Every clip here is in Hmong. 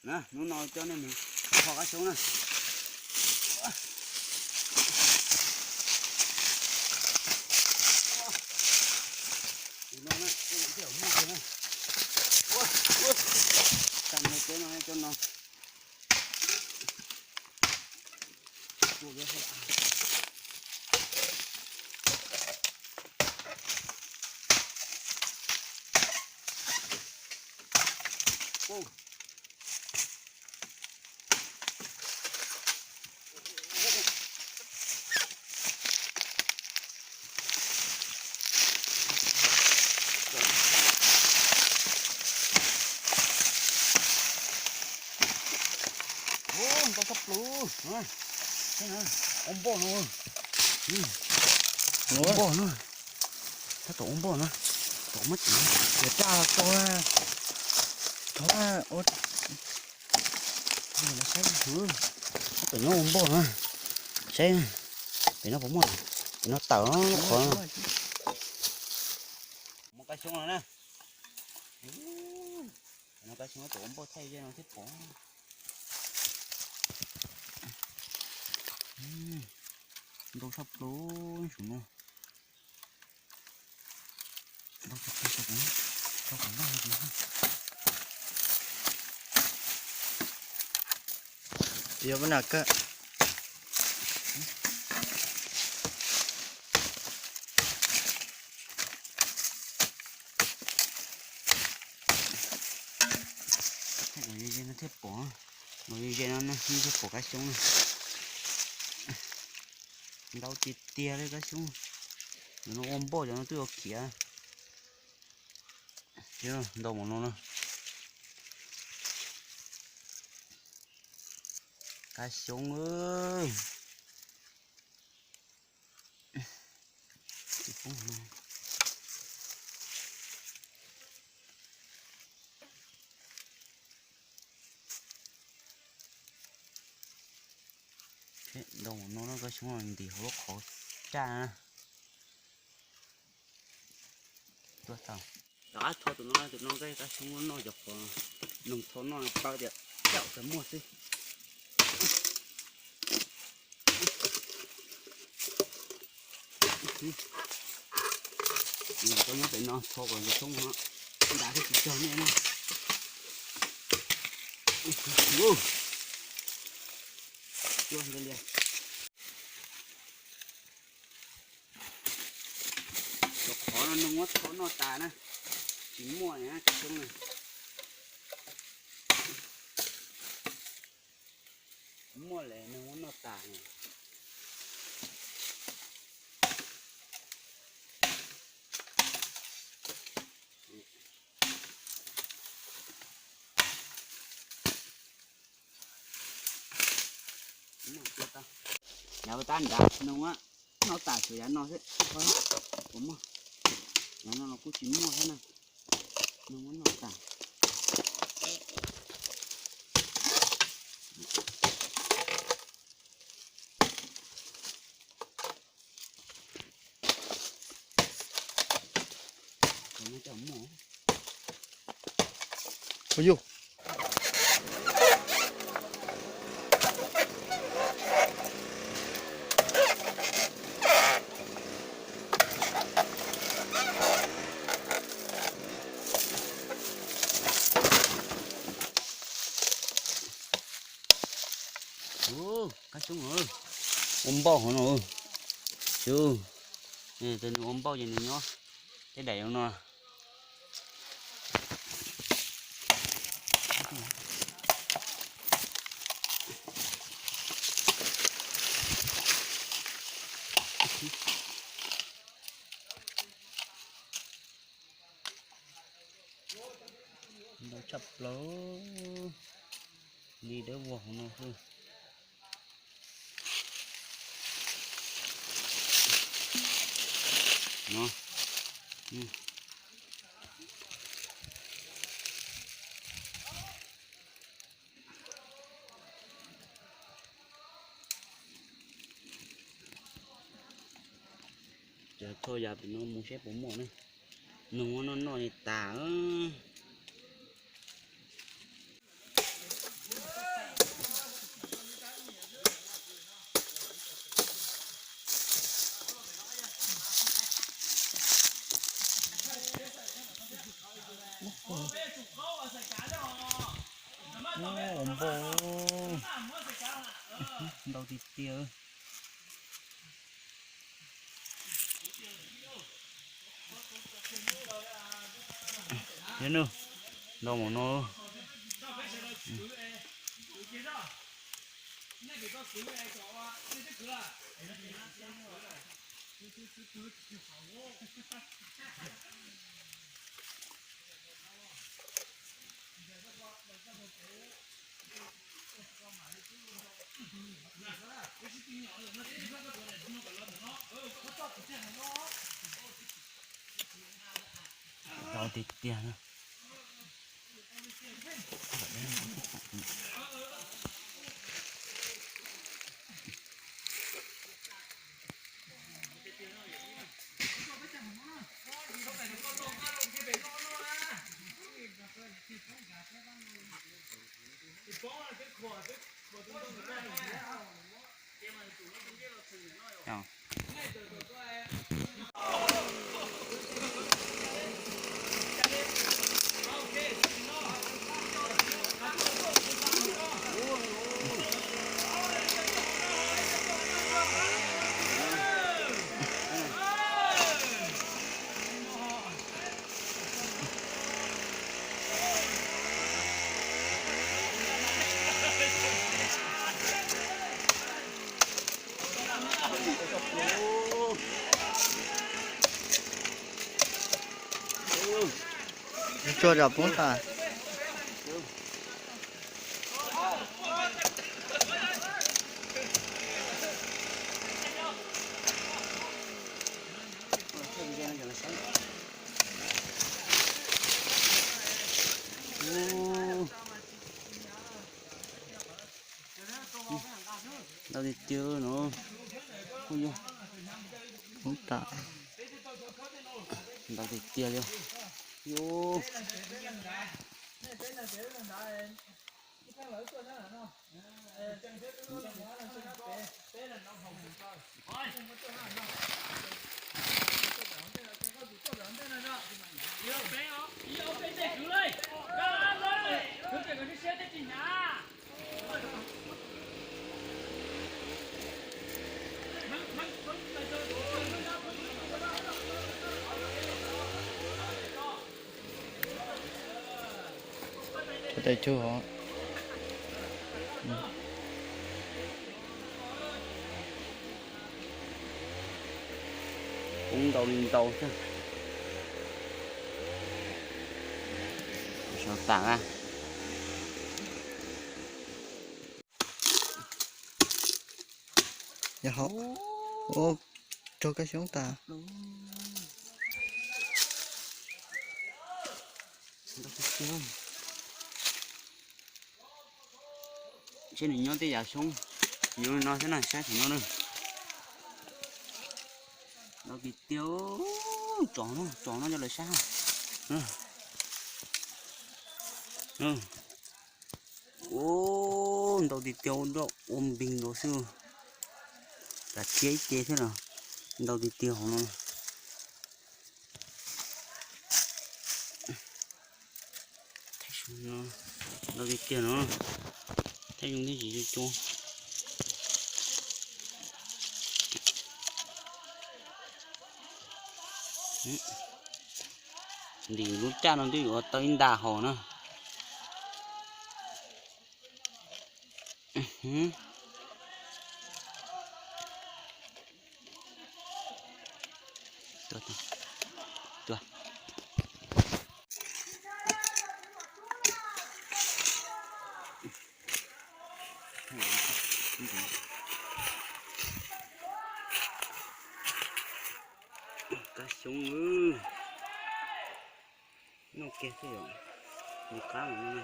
Na, hnub no coj nej mus kho kab xyoob na. Tus no na, tus no thiaj muaj na. Tam no peb no coj no. Ntau tshaj plaws. Ua npoj no, ua npoj no, tab tom ua npoj no, tom muab tsis, yuav raj tso, thov ua, saib, tab tom nyob ua npoj no, saib, pem no puas muaj, pem no tawm qhov no. Muaj kab xyoob no na. Pem no kab xyoob tom ua npoj thaij ze no thiab pom. Ntau tshaj plaws sum no. Yog pab nag kawg. Los ze ze no thiaj pom, los ze ze no thiaj pom kab xyoob na. Ntau tiag tiag li kab xyoob. Cov no ua npoj cov no twb ua khiav. Ntau npaum no na. Kab xyoob. Ntau no na, kab xyoob ntim hauv lub qhov raj na. Rov qab tho tus no, tus no kab xyoob noj cov qhov noog tho noj paub tias caum txawm muaj xwb. Koj nyob pem no tho kom tus xyoob no nrad thiaj tsis cog nej na. Cuaj ntau li. Cov qhov no noog muab tho noj tas na, tsis muaj na kab xyoob na. Muaj lawm noog muab noj tas. Yav tab nrad noog noj tas tsuas yav no xwb. Yav no los kuj tsis muaj thiab na. Noog muab noj tas. Kab xyoob ua npauj hauv no. Tus nws ua npauj ces nws nyob tej daim no. Ntau tshaj plaws li dawb vog hauv no xwb. No. Ces txhua yam pem no mus seb puas muaj ne. Noog muab noj noj li tas. Ua npau, ntau tiag tiag. Thiab nws ntau mus no. Ntau tiag tiag na. Tsuag zam poob tas. Ntau tiag tiag no. Ub, yog poob tas. Ntau tiag tiag li. Yus. Tais tsuag hov. Poob ntau li ntau xwb. Sov tas a. Yog hauv, ua raug kab xyoob tas. Ntshe nws nyob tej yam xyoob, nyob no xwb na, saib thaum no na. Ntau tiag tiag, tsom no, tsom no coj lawv saib. Ub, ntau tiag tiag, ua npig nkaus xwb. Kav tsij ib ce thiab los, ntau tiag tiag hauv no. Ntau tiag tiag no, thaij zoo thiab tsis zoo cua. Ntim lub caj no twb yuav tau ib nta hauv na. Kab xyoob, noj kiag xwb yom, mus qab mus no.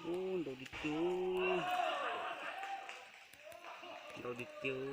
Ub, ntau tiag tiag, ntau tiag tiag.